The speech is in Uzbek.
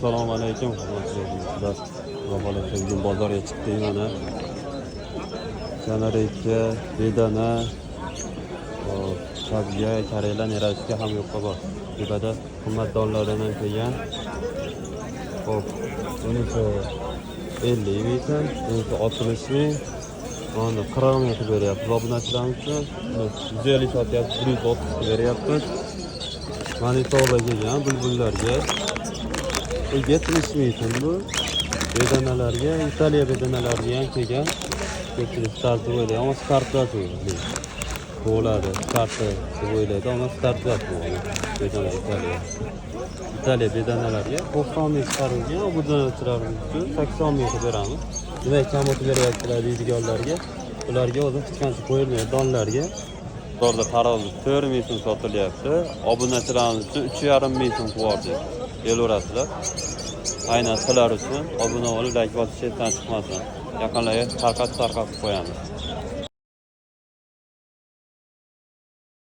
Assalomu alaykum, hurmatli obunachilar. Xudo xohlasa, bugun bozorga chiqdik mana. Kanareyka, bedana, hop, sabga, karela, nerasiga ham yo'qqa bor. Tepada qimmat donlardan ham kelgan. Hop, bunisi 50 ming so'm, bunisi 60 ming. Mana 40 ming qilib beryapmiz obunachilarimiz uchun. Buni 150 sotyapmiz, 130 qilib beryapmiz. Manitoba kelgan bulbullarga. Bu 70 ming so'm bu. Bedanalarga, Italiya bedanalariga ham kelgan. Ko'pchilik start deb o'ylaydi, ammo startlar bu. Bo'ladi, starti deb o'ylaydi, ammo startlar bu. Bedana Italiya. Italiya bedanalarga 90 ming chiqarilgan, obunachilarimiz uchun 80 ming qilib beramiz. Nima kam o'tib beryaptilar deydiganlarga, ularga o'zi hech qancha qo'yilmaydi donlarga. Bozorda tarvuz 4 ming so'm sotilyapti. Obunachilarimiz uchun 3,5 ming so'm qilib yubordik. Kelaverasizlar. Aynan sizlar uchun obuna bo'lib, layk bosish esdan chiqmasin. Yaqinlarga tarqatib tarqatib qo'yamiz.